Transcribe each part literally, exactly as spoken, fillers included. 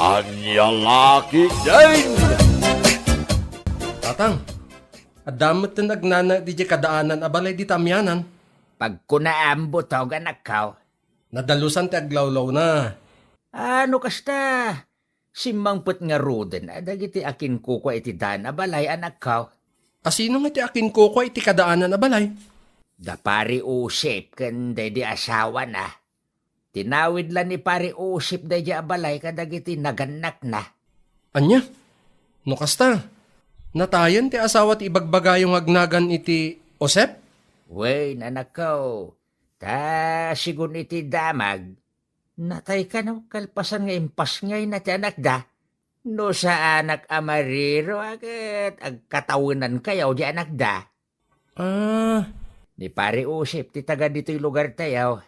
Ania la ketdin? Tatang, adda met ti nagnana didiay kadaanan a balay dita amianan. Pagkunaam, butog, anakko. Nadalusan ti aglawlawna. A, no kasta, simmangpet ngaruden a dagiti akinkukua iti daan a balay, anakko. A sino nga ti akinkukua iti kadaanan a balay? Da Pari Usip ken daydi asawana. Tinawid la ni Pari Usip daydi a balay kadagiti nagannakna. Ania? No kasta, natayen ti asawa ti ibagbagayo nga agnagan iti Josep? Wen, anakko, ta sigun iti damag, natay kano kalpasan nga impasngayna ti anakda. No saanak a mariro a ket agkatawenankayo di anakda. Ah. Ni Pari Usip ti taga ditoy lugartayo.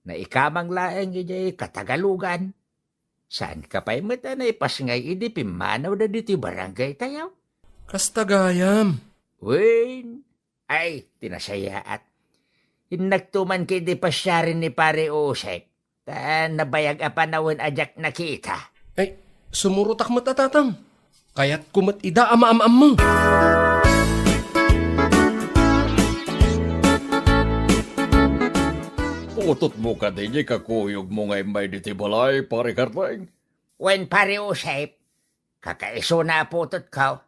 Naikamang laeng idiay Katagalugan. Saanka pay met a naipasngay idi pimmanawda ditoy barangaytayo? Kasta gayam. Wen, ay, ti nasayaat. Innakto man ketdi pasiaren ni Pari Usip. Ta nabayag a panawen a diak nakita. Ay, sumurotak met a, Tatang. Kayatko met ida a maam-ammo. Putotmo kadi diay kakuyogmo nga immay ditoy balay, Pari Kardeng? Wen, Pari Usip. Kakaisuna a putotko.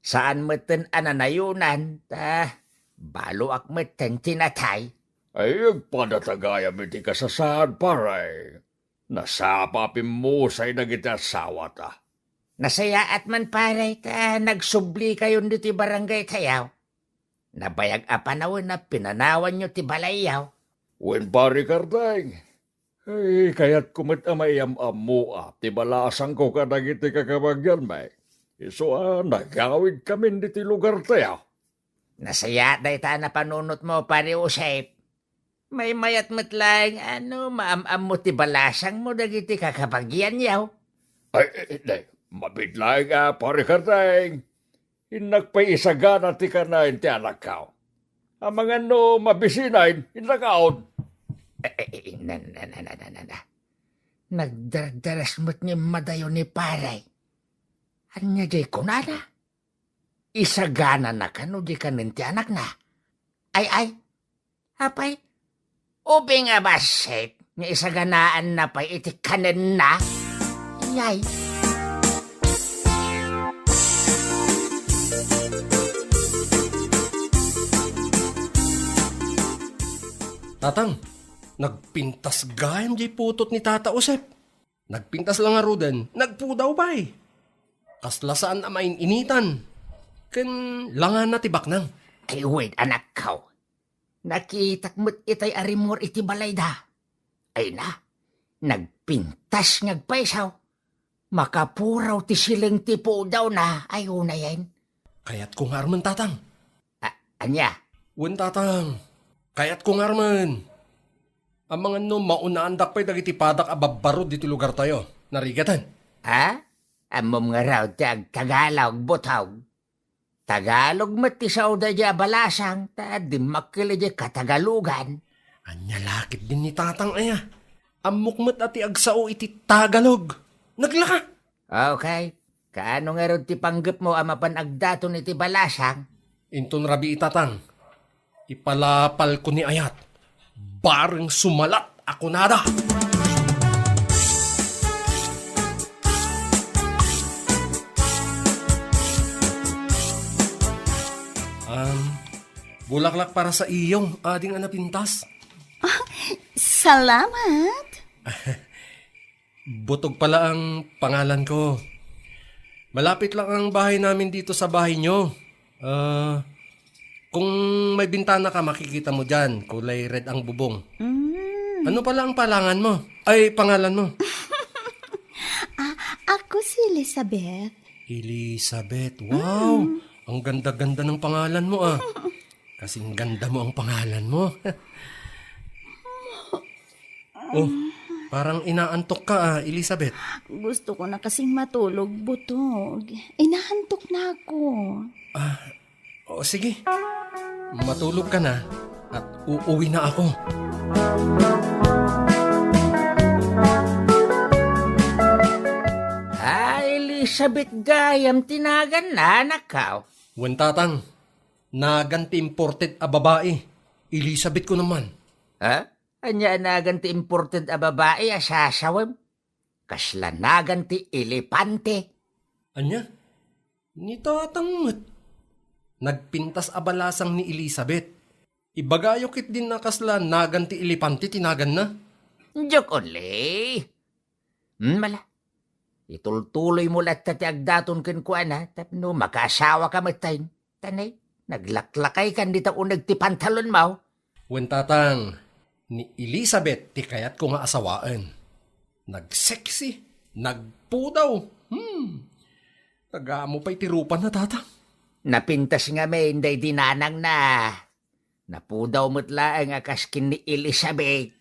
Saan metten a nanayonan, ta baloak metten ti natay. Ay, agpadata gayam iti kasasaan, pare. Nasapa a pimmusay dagiti asawata. Nasayaat man, pare, ta nagsublikayon ditoy barangaytayo. Nabayag a panawen a pinanawanyo ti balayyo. Wen, Pare Kardeng, ay, kayatko met a maiyam-ammoa ti balasangko kadagiti kakabagianmi. Isu a nagawidkamin ditoy lugartayo. Nasayaat dayta a napanunotmo, Pare Josep. Maymayat met laeng a no maam-ammo ti balasangmo dagiti kakabagianyo. Ay, ay, ay, mabiit laeng a, Pare Kardeng. Innak pay isagana ti kanaen ti anakko. Amangan no mabisinaen, innakaon. Eh, eh, eh, na, na, na. Nagdardaras met nga immadayo ni Pare. Ania jay kunana? Isaganana kano di kanen ti anakna? Ay, ay, Apay, ubing a bassit nga isaganaanna pay iti kanenna? Yay! Tatang, nagpintas gayam jay putot ni Tata Josep. Nagpintas la ngaruden, nagpudaw pay. Kasla saan a main-initan. Ken langana ti baknang. Ay, wait, anakko. Nakitak met itay a rimmuar iti balayda. Ay na, nagpintas nga agpayso. Makapuraw ti sileng ti pudawna, ay unayen. Kayatko nga armen, Tatang. A-, ania? Wen, Tatang. Kayatko nga armen. Amangan no maunaandak pay dagiti padak a babbarud ditoy lugartayo. Narigaten. Ha? Ammom ngarud ti agtagalog, butog? Tagalog met ti sao daydiay a balasang, ta dimmakkel idiay Katagalugan. Ania la ketdin ni Tatang aya? Ammok met a ti agsao iti Tagalog. Naglaka! Okay. Kaano ngarud ti panggepmo a mapan agdaton iti balasang? Inton rabii, Tatang, ipalapalko ni ayat. Bareng sumalat a kunada. Um, bulaklak para sa iyo, ading a napintas. Ah, salamat. Butog pala ang pangalan ko. Malapit lang ang bahay namin dito sa bahay nyo. Ah, kung may bintana ka, makikita mo dyan. Kulay red ang bubong. Mm. Ano pala ang palangan mo? Ay, pangalan mo? Ah, ako si Elizabeth. Elizabeth. Wow! Mm. Ang ganda-ganda ng pangalan mo, ah. Kasing ganda mo ang pangalan mo. Oh, parang inaantok ka, ah, Elizabeth. Gusto ko na kasing matulog, Butog. Inaantok na ako. Ah, o sige. Matulog ka na at uuwi na ako. Elisabet gayam ti naganna, anakko. Wen, tatang, nagan ti imported a babai. Elisabet ko naman. Ha? Ania a nagan ti imported a babai a sasawem? Kasla nagan ti elepante. Ania? Ni tatang met. Nagpintas a balasang ni Elisabet. Ibagayo ketdin a kasla nagan ti elepante ti naganna. Joke only. Hmm, mala. Itultuloymo latta ti agdaton kenkuana tapno makaasawaka met tayen. Tanay, naglaklakaykan dita uneg ti pantalonmo. Wen, tatang, ni Elisabet ti kayatko nga asawaen. Nagsexy, nagpudaw. Hmm. Nagamo pay ti rupana, tatang. Napintas ngamin daydi nanangna. Napudaw met laeng a kas ken ni Elisabet.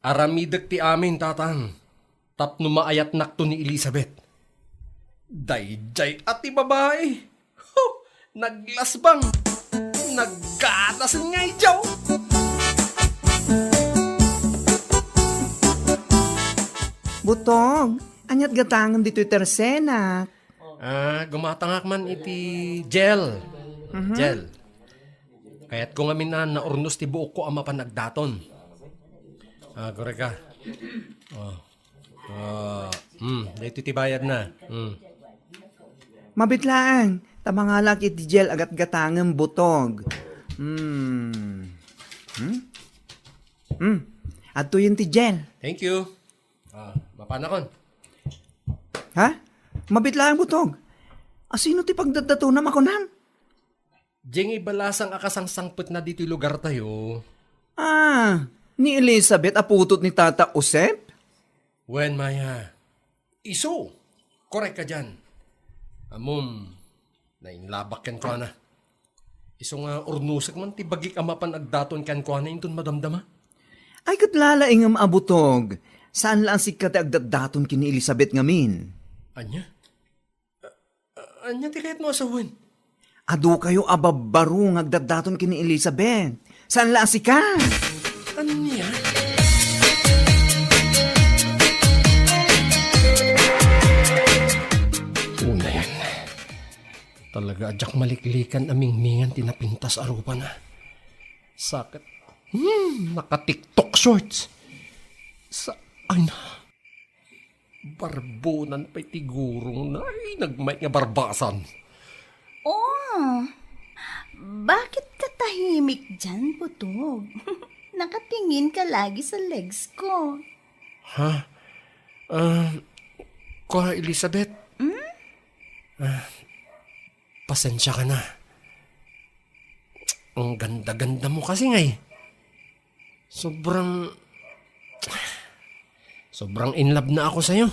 Aramidek ti amin, tatang, tapno maayatnakto ni Elisabet. Daydiay a ti babai. Huh! Naglasbang. Nagganasen nga idiaw. Butong, aniat gatangem ditoy tersenak? Ah, gumatangak man iti gel. Mhm. Gel. Kayatko ngamin a naurnos ti buokko a mapan agdaton. Ah, korek ka. Oh. Ah, mm, daytoy ti bayadna. Mm. Mabit laeng, ta mangalak iti gel a gatgatangem, Butong. Mm. Hmm? Mm. Adtoyen ti gel. Thank you. Ah, mapanakon. Ha? Mabit laeng, Butong. Asino ti pagdatdatonam a kunam? Diay nga ibalasang a kasangsangpetna ditoy lugartayo. Ah, ni Elizabeth a putot ni Tata Josep? Wen, Maya. Isu. Korek ka dian. Ammom, nainlabak kenkuana. Isu nga urnosek man ti bagik a mapan agdaton kenkuana inton madamdama. Ay, ket lalaingem a Butong. Saan la a sika ti agdatdaton ken ni Elizabeth ngamin? Ania? A-, ania ti kayatmo a sawen? Adu kayo a babbaro nga agdatdaton ken ni Elizabeth. Saan la a sika? Ania? Unayan. Talaga a diak maliklikan a mingmingan ti napintas a rupana. Sakit. Hmm, naka-TikTok shorts. Sa-, ay na. Barbonan pay ti gurongna. Ay, nagmayat nga barbasan. Oh, bakit ka tahimik diyan, Butog? Nakatingin ka lagi sa legs ko. Ha? Ah, kua, Elizabeth? Hmm? Ah, pasensya ka na. Ang ganda-ganda mo kasi nga eh. Sobrang, sobrang in love na ako sa'yo.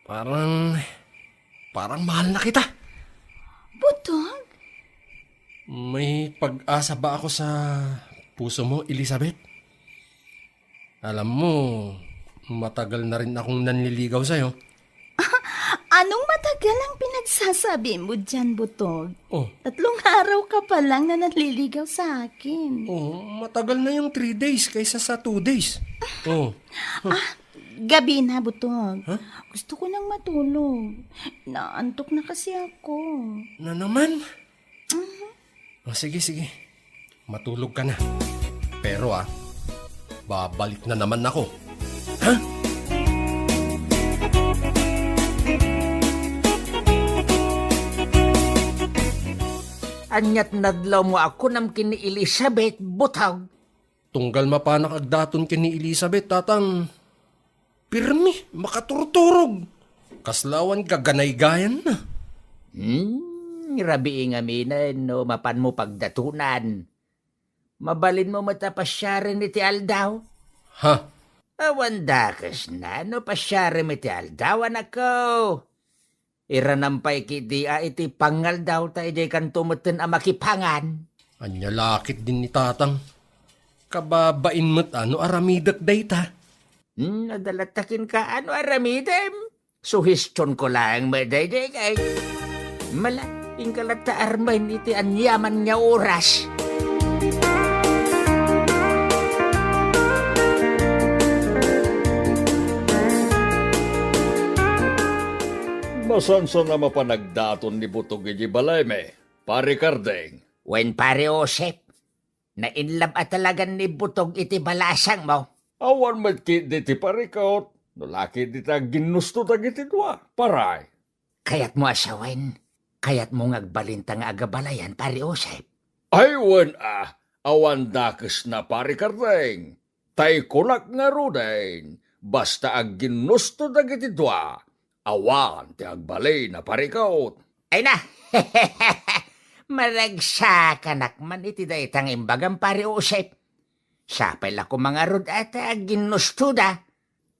Parang, parang mahal na kita. Butog? May pag-asa ba ako sa puso mo, Elizabeth? Alam mo, matagal na rin akong nanliligaw sa'yo. Anong matagal ang pinagsasabi mo diyan, Butog? Oh. Tatlong araw ka pa lang na nanliligaw sa akin. Oh, matagal na yung three days kaysa sa two days. Oh. Ah, gabi na, Butog. Huh? Gusto ko nang matulog. Naantok na kasi ako. Na naman? Mhm. O, sige, sige. Matulog ka na. Pero, ah, babalik na naman ako. Ha? Aniat nadlaw mo a kunam ken ni Elizabeth, Butog? Tunggal mapanak agdaton ken ni Elizabeth, tatang, pirmi, makaturturog. Kasla awan gaganaygayan na. Hmm, rabii ngamin no mapanmo pagdatonan. Mabalinmo met a pasiaren iti aldaw? Ha? Awan dakesna no pasiarem iti aldaw, anakko. Iranam pay ketdi a iti pangaldaw ta idiay kanto metten a makipangan. Ania la ketdin ni tatang? Kababain met a no aramidek dayta. Hmm, adda latta kenka a no aramidem. Suhestionko laeng met daydiay kay. Mala, inka latta armen iti aniaman nga oras. Saan sana mapan agdaton ni Butog iti balaymi, Pari Kardeng? Wen, Pari Josep, nainlab a talagan ni Butog iti balasangmo. Awan met ketdi ti parikut, no la ketdi ti agginnusto dagiti dua, paray. Kayatmo a sawen? Kayatmo nga agbalinta nga agabalayan, Pari Josep? Ay, wen a, awan dakesna, Pari Kardeng. Tay kunak ngaruden, basta agginnusto dagiti dua, awan ti agbalin a parikut. Ay na! Maragsakanak man iti dayta nga imbagam, Pari Josep. Sapay la koma ngarud a ta agginnustoda.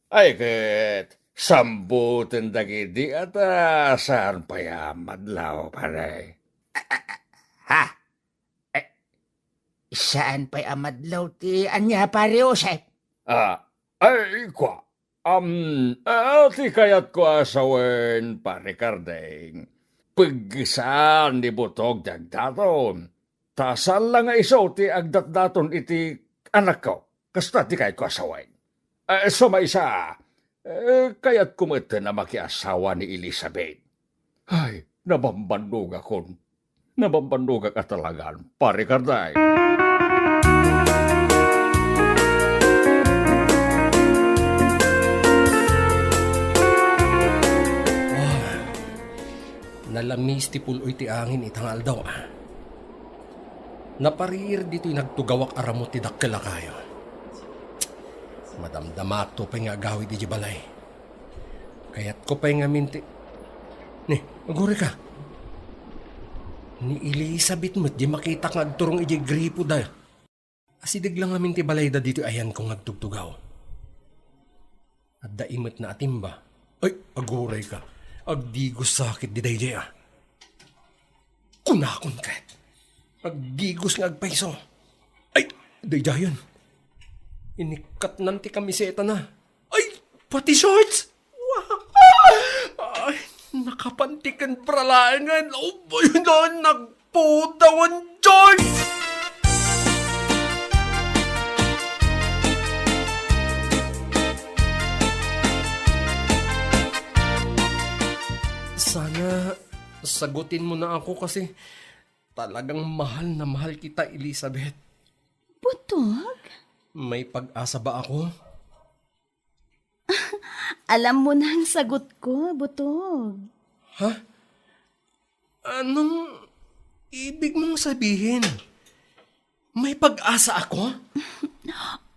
Ay ket, sambutendak idi a ta saan pay a madlaw, pare. Ha? Eh, saan pay a madlaw ti ania, Pare Josep? Ah, ay, kua. Am, ah, ti kayatko a sawen, Pare Kardeng. Peggesan ni Butog ti agdaton. Ta saan la nga isu ti agdatdaton iti anakko. Kasta ti kayatko a sawen. Eh, sa maysa, eh, kayatko met a makiasawa ni Elizabeth. Ay, nabambannogakon. Nabambannogak a talagan, Pare Kardeng. Ah, nalamis ti pul-oy ti angin ita nga aldaw, ah. Napariir ditoy nagtugawak a ramut ti dakkel a kayo. Madamdamaakto pay nga agawid idiay balay. Kayatko pay ngamin ti, ni, agurayka. Ni Elizabeth met di makitak nga agturong idiay gripo da. Asideg la ngamin ti balayda ditoy ayanko nga agtugtugaw. Adda imetna a timba. Ay, agurayka. Agdigos sakit di daydiay, ah. Kunakon ket. Agdigos nga agpayso. Ay, daydiayen. Inikkatnan ti kamisetana. Ay, pati shorts! Wow! Ay, nakapantiken pralaengen. Oh, ayun na, nagpudawan, George! Sana sagutin mo na ako kasi talagang mahal na mahal kita, Elizabeth. Butog? May pag-asa ba ako? Alam mo na ang sagot ko, Butog. Ha? Anong ibig mong sabihin? May pag-asa ako?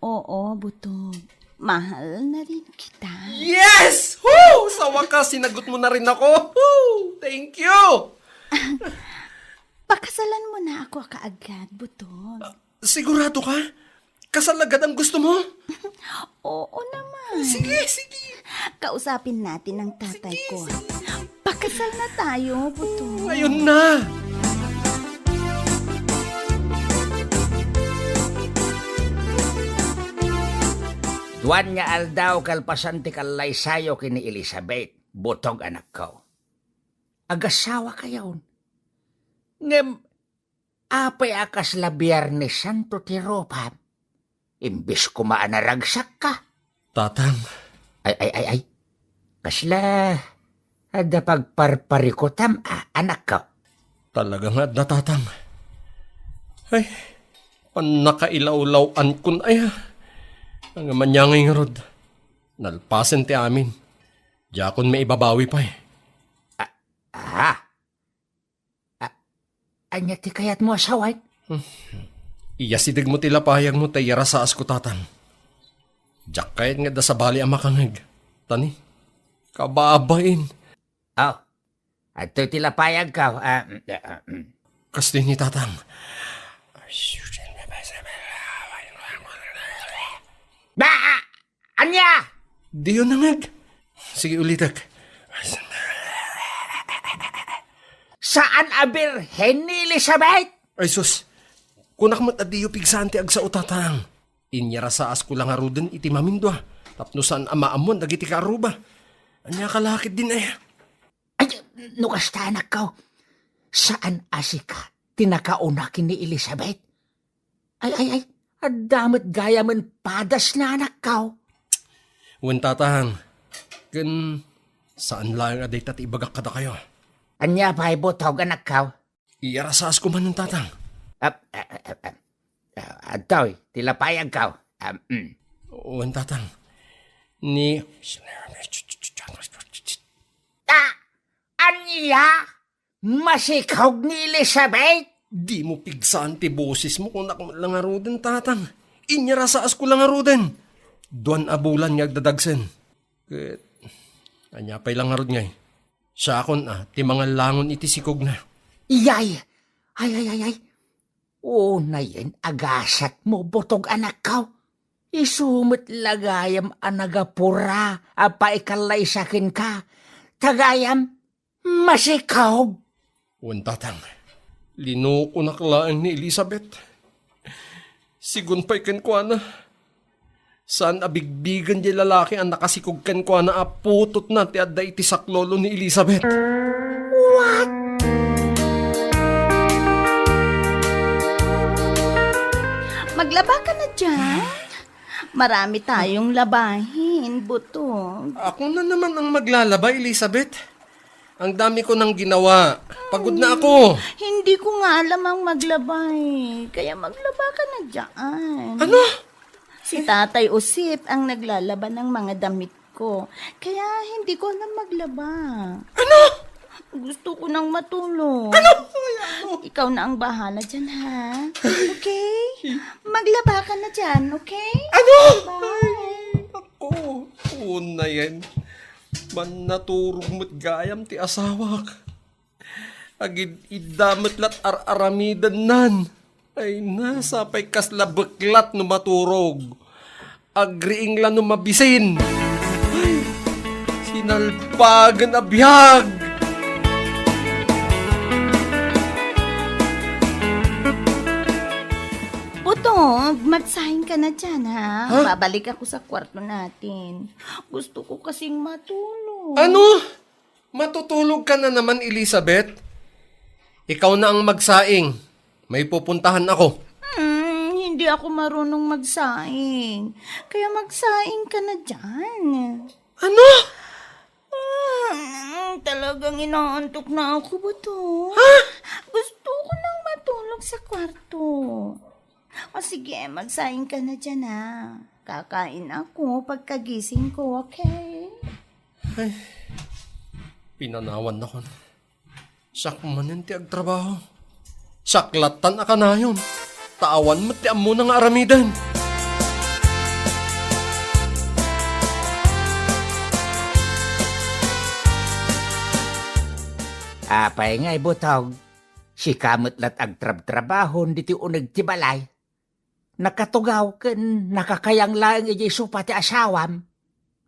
Oo, Butog. Mahal na rin kita. Yes! Woo! Sa wakas, sinagot mo na rin ako. Woo! Thank you! Pakasalan mo na ako kaagad, Butog. Sigurado ka? Kasal agad ang gusto mo? Oo naman. Sige, sige. Kausapin natin ang tatay ko. Pakasal na tayo, Butog. Ngayon na. Duan nga aldaw kalpasan ti kallaysayo ken ni Elizabeth, Butog, anakko. Agasawakayon. Ngem, apay a kasla Biernes Santo ti rupam? Imbes koma a naragsakka. Tatang. Ay, ay, ay, ay. Kasla adda pagparparikutam, a, anakko? Talaga nga adda, Tatang. Ay, pannakailawlaw-ankon aya. Ang manyangay ngarud. Nalpasen ti amin. Diakon maibabawi pay. Ah, ah. A-, ania ti kayatmo a sawen? Iyasidegmo ti lapayagmo ta iyarasaas ko, Tatang. Diak kayat nga adda sabali a makangeg. Tani, kababain. Oh, adtoy ti lapayagko. Ah, mm, ah, mm. Kastoy ni Tatang. Ba! Ania? Diyo nangeg. Sige, ulitek. Saan a birhen ni Elizabeth? Ay, sus. Kunak met a diyo pigsaan ti agsao, Tatang. Inyarasaas ko la ngaruden iti mamindua, tapno saan a maammoan dagiti kaarruba. Ania ka la ketdin, ay? Ay, no kasta, anakko, saan a sika ti nakauna ken ni Elizabeth? Ay, ay, ay, adda met gayamen padasna, anakko. Wen, Tatang, ken Saan laeng a dayta ti ibagak kadakayo. Ania pay, butog, anakko? Iyarasaas ko manen, tatang. Ap-, a-, a-, a-, a-, adtoy ti lapayagko. Am, mm. Wen, tatang. Ni Ta-, ania? Masikog ni Elizabeth? Dimo pigsaan ti bosesmo, kunak met la ngaruden, tatang. Inyarasaas ko la ngaruden. Duan a bulan nga agdadagsen. Ket ania pay la ngarud ngay? Siakon a ti mangallangon iti sikogna. Iyay! Ay, ay, ay, ay. Unayen a gasatmo, butog, anakko. Isu met la gayam a nagapura a paikallaisakenka. Ta gayam, masikog. Wen, tatang, linokonak laeng ni Elizabeth. Sigun pay kenkuana. Saan a bigbigen diay lalaki a nakasikog kenkuana a putotna ti adda iti saklolo ni Elizabeth. What? Maglaba ka na dyan? Marami tayong labahin, butog. Ako na naman ang maglalaba, Elizabeth. Ang dami ko nang ginawa. Pagod na ako. Hindi ko nga alam ang maglaba eh. Kaya maglaba ka na dyan. Ano? Si Tatay Osip ang naglalaba ng mga damit ko. Kaya hindi ko alam maglaba. Ano? Gusto ko nang matulog. Ano? Ay, ano? Ikaw na ang bahala dyan, ha? Okay? Maglaba ka na dyan, okay? Ano? Bye. Ay, ako. Unayen. Mannaturog met gayam ti asawak. Agid-idda met la't ar-aramidennan. Ay, nasa pay kasla beklat no maturog. Agriing la no mabisin. Ay, sinalbagen a biag. Butog, magsaing ka na dyan, ha? Ha? Babalik ako sa kwarto natin. Gusto ko kasing matulog. Ano? Matutulog ka na naman, Elizabeth? Ikaw na ang magsaing. May pupuntahan ako. Hmm, hindi ako marunong magsaing. Kaya magsaing ka na dyan. Ano? Hmm, talagang inaantok na ako, Buto. Ha? Gusto ko nang matulog sa kwarto. O sige, magsaing ka na dyan, ha. Kakain ako pagkagising ko, okay? Ay, pinanawan nakon. Siak manen ti agtrabaho. Siak lattan a kanayon. Ta awan met ti ammona nga aramiden. Apay ngay, Butog? Sika met lat agtrabtrabahon ditoy uneg ti balay. Nakatugaw ken nakakayang laeng idiay sopa ti asawam.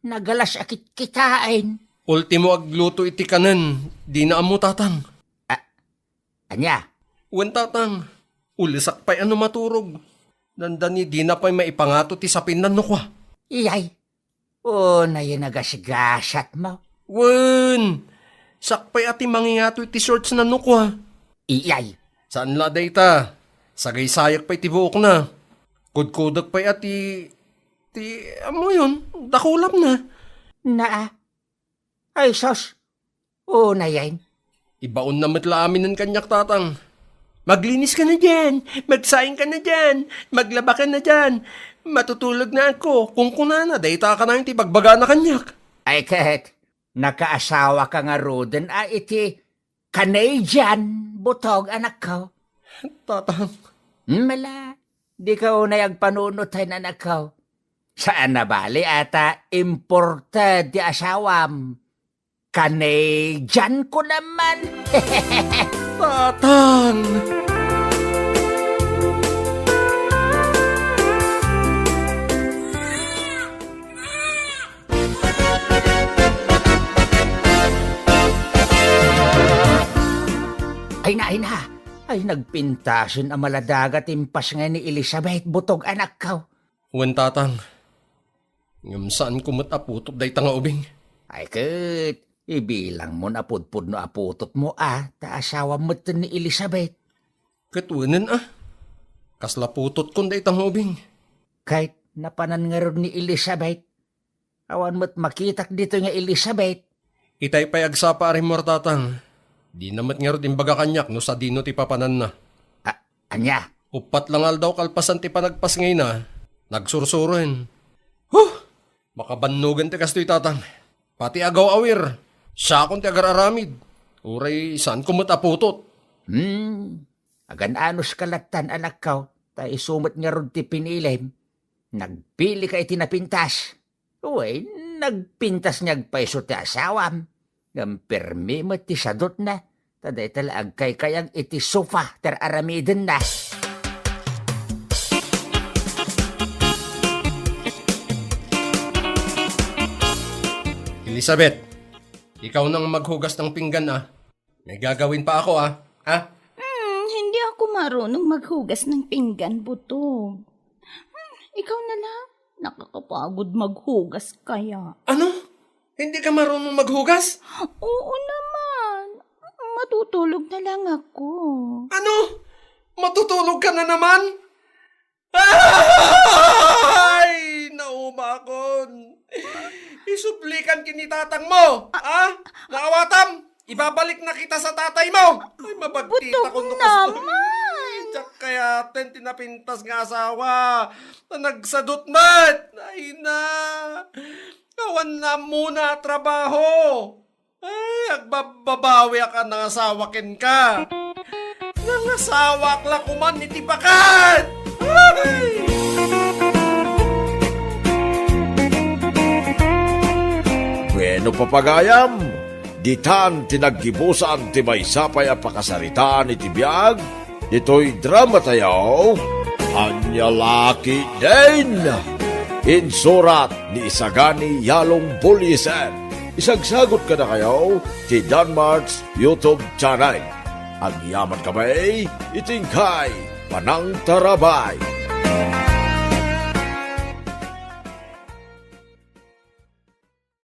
Nagalas a kitkitaen. Ultimo agluto iti kanen, dina ammo, Tatang. A-, ania? Wen, Tatang. Ulesak pay a no maturog. Dandani dina pay maipangato ti sapin nannukua. Iyay. Unayen a gasgasatmo. Wen, siak pay a ti mangingato iti shorts nannukua. Iyay. Saan la dayta. Sagaysayak pay ti buokna. Kudkudek pay a ti, ti, ammoyon, dakulapna. Naa. Ay, sus. Unayen. Ibaonna met la aminen kaniak, Tatang. Maglinis ka na diyan, magsaing ka na diyan, maglaba ka na diyan, matutulog na ako, kunkunana, dayta kanayon ti bagbagana kaniak. Ay ket, nakaasawa ka ngaruden a iti Canadian, Butog, anakko. Tatang. Mala, di ka unay agpanunoten, anakko. Saan a bali a ta imported ti asawam. Canadian ko naman. Tatang! Ay na, ay na. Ay, nagpintasen a maladaga ti impas ngay ni Elizabeth, Butog, anakko. Wen, Tatang. Ngem saanko met a putot dayta nga ubing. Ay ket, ibilangmon a pudpudno a putotmo a, ta asawam metten ni Elizabeth. Ket wenen a, kasla putotkon dayta nga ubing. Ket napanan ngarud ni Elizabeth. Awan met makitak ditoy nga Elizabeth. Itay pay agsapa a rimmuar, Tatang. Dina met ngarud imbaga kaniak no sadino ti papananna. A-, ania? Uppat la nga aldaw kalpasan ti panagpasngayna, nagsursuroen. Huh! Makabannogan ti kastoy, Tatang. Pati agaw-awir, siakon ti agar-aramid. Uray saanko met a putot. Hmm, agan-anos ka lattan, anakko, ta isu met ngarud ti pinilim. Nagpili ka iti napintas. Uy, nagpintas nga agpayso ti asawam. Ngem permi met ti sadutna, ta dayta la agkaykayang iti sofa ti ar-aramidenna. Elizabeth, ikaw nang maghugas ng pinggan, ah. May gagawin pa ako, ah. Ah? Hmm, hindi ako marunong maghugas ng pinggan, Butog. Hmm, ikaw na lang. Nakakapagod maghugas kaya. Ano? Hindi ka marunong maghugas? Oo naman. Matutulog na lang ako. Ano? Matutulog ka na naman? Ay, naumakon. Isublikan ken ni tatang mo, ha? Naawatam, ibabalik na kita sa tatay mo. Ay, mabagtit Butog ako no kastoy. Naman. Diak kaya ten tinapintas nga asawa. Ta nagsadut met. Ay na. Awan na muna trabaho. Ay, agbababawiak a nangasawa kenka. Nangasawaak la koman iti baket! Ay! Bueno, papagayam, ditan ti naggibusan ti maysa pay a pakasaritaan iti biag ditoy drama tayo, Ania La Ketdin. Insurat ni Isagani Yalong Bullieser. Isagsagut kadakayo ti Danmart's YouTube channel. Agyaman kami iti inkay panangtarabay.